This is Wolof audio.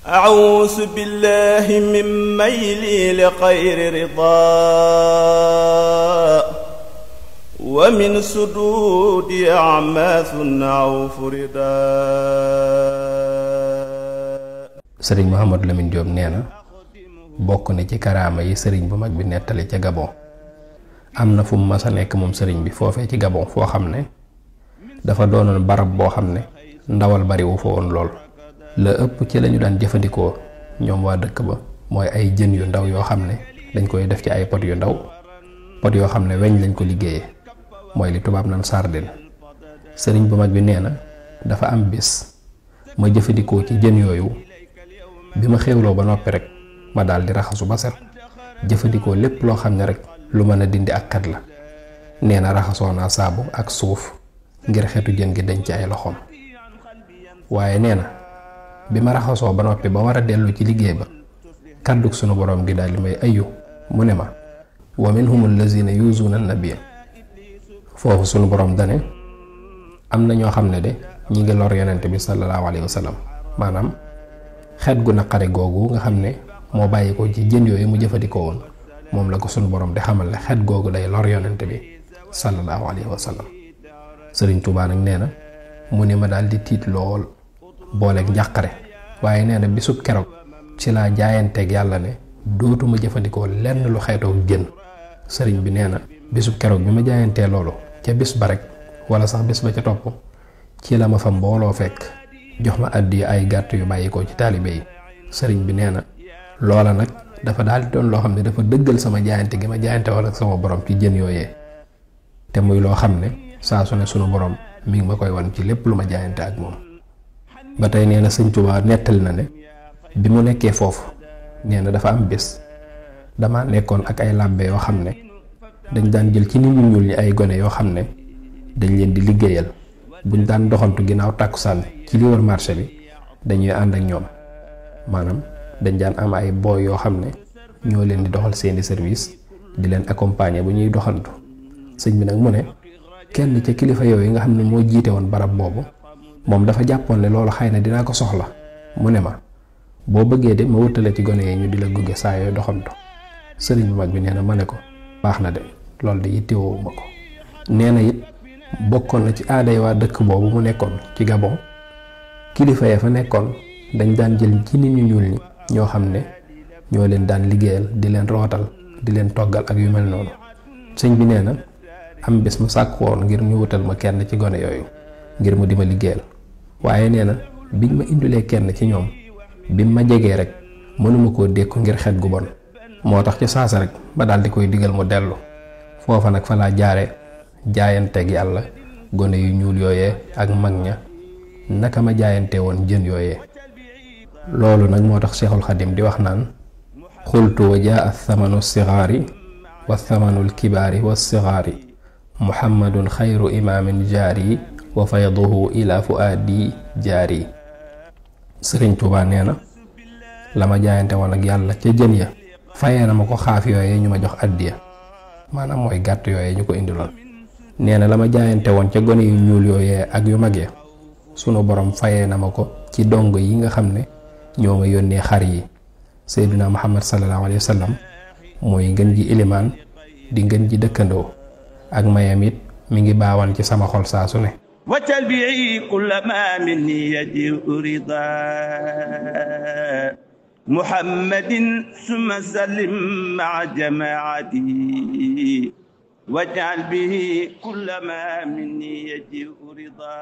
أعوذ بالله من ميلي لغير رضا ومن سدود أعماث أو فردا. sëriñ Mouhamadou Lamine Diop nee na bokk na ci karaama yi sëriñ bu mag bi nettali ca Gabon. am na fu mu mas a nekk moom sëriñ bi foofee ci Gabon foo xam ne dafa doonoon barab boo xam ne ndawal bari wu fa woon lool. la ëpp ci lañu daan jëfandikoo ñoom waa dëkk ba mooy ay jën yu ndaw yoo xam ne dañ koy def ci ay pot yu ndaw, pot yoo xam ne weñ lañ ko liggéeyee, mooy li tubaab naan sardine. sëriñ bu mag bi nee na dafa am bis ma jëfandikoo ci jën yooyu, bi ma xéwloo ba noppi rek ma daal di raxasu ba set, jëfandikoo lépp loo xam ne rek lu mën a dindi ak xet la. nee na raxasoo naa saabu ak suuf ngir xetu jën gi dañ ci ay loxoom. waaye nee na bi ma raxasoo ba noppi ba war a dellu ci liggéey ba, kàddug sunu borom gi daal di may ayu mu ne ma wa minhumul lazina yuzuuna nabiyya. foofu sunu borom dane am na ñoo xam ne de ñi ngi lor yonent bi sallallahu alayhi wa sallam. maanaam xet gu naqari googu nga xam ne moo bàyyi ko ci jën yooyu mu jëfandikoo woon, moom la ko sunu borom di xamal ne xet googu day lor yonent bi sallallahu alayhi wa sallam. sëriñ Tuubaa nag nee na mu ne ma daal di tiit lool booleeg njàqare, waaye nee na bisub keroog ci laa jaayanteeg yàlla ne dootuma jëfandikoo lenn lu xeetoog jën. sëriñ bi nee na bisub keroog bi ma jaayantee loolu, ca bis ba rek wala sax bis ba ca topp, ci la ma fa mbooloo fekk jox ma addi ay gàtt yu bàyyikoo ci taalibe yi. sëriñ bi nee na loola nag dafa daal di doon loo xam ne dafa dëggal sama jaayante gi ma jaayante wala sama borom ci jën yooyee, te muy loo xam ne saa su ne sunu borom mi ngi ma koy wan ci lépp lu ma jaayante ak moom. ba tey nee na sëñ Tuubaa nettali na ne bi mu nekkee foofu, nee na dafa am bés dama nekkoon ak ay làbbe yoo xam ne dañ daan jël ci nit ñu ñuul ñi ay gone yoo xam ne dañ leen di liggéeyal. buñ daan doxantu ginnaaw tàkkusaan ci li wër marché bi dañuy ànd ak ñoom, maanaam dañ daan am ay booy yoo xam ne ñoo leen di doxal seeni service, di leen accompagner bu ñuy doxantu. sëñ bi nag mu ne kenn ca kilifa yooyu nga xam ne moo jiite woon barab boobu, moom dafa jàppoon ne loolu xëy na dinaa ko soxla. mu ne ma boo bëggee de ma wutale ci gone yi ñu di la gunge saa yooyu doxantu. sëriñ bu mag bi nee na ma ne ko baax na de, loolu de yittewoo ma ko. nee na it bokkoon na ci aaday waa dëkk boobu mu nekkoon ci Gabon, kilifa ya fa nekkoon dañ daan jël ci nit ñu ñuul ñi ñoo xam ne ñoo leen daan liggéeyal, di leen rootal, di leen toggal ak yu mel noonu. sëñ bi nee na am bés mu sàkk woon ngir ñu wutal ma kenn ci gone yooyu ngir mu di ma liggéeyal, waaye nee na biñ ma indulee kenn ci ñoom, bi ma jegee rek mënuma koo dékku ngir xet gu bon, moo tax ci saasa rek ba daal di koy digal mu dellu. foofa nag fa laa jaare jaayanteeg yàlla gone yu ñuul yooyee ak mag ña naka ma jaayante woon jën yooyee. loolu nag moo tax Seexul Xadim di wax naan xultu wa jaa thamanu sigaari wa thamanul kibaari wa sigaari muhammadun xayru imaamin jaari wa fayduhu ila fuaadi jaari. sëriñ Tuubaa nee na la ma jaayante woon ak yàlla ca jën ya fayee na ma ko xaaf yooyee ñu ma jox addiya, maanaam mooy gàtt yooyee ñu ko indiloon. nee na la ma jaayante woon ca gone yu ñuul yooyee ak yu mag ya, sunu borom fayee na ma ko ci dongo yi nga xam ne ñoo ma yónnee xar yi. Seydina Muhammad sallallahu alayhi wa sallam mooy ngën ji ilimaan di ngën ji dëkkandoo, ak mayam it mi ngi baawaan ci sama xol saa su ne. وتلبعي كل ما مني يجيء رضا محمد ثم سلم مع جماعتي واجعل به كل ما مني يجيء رضا.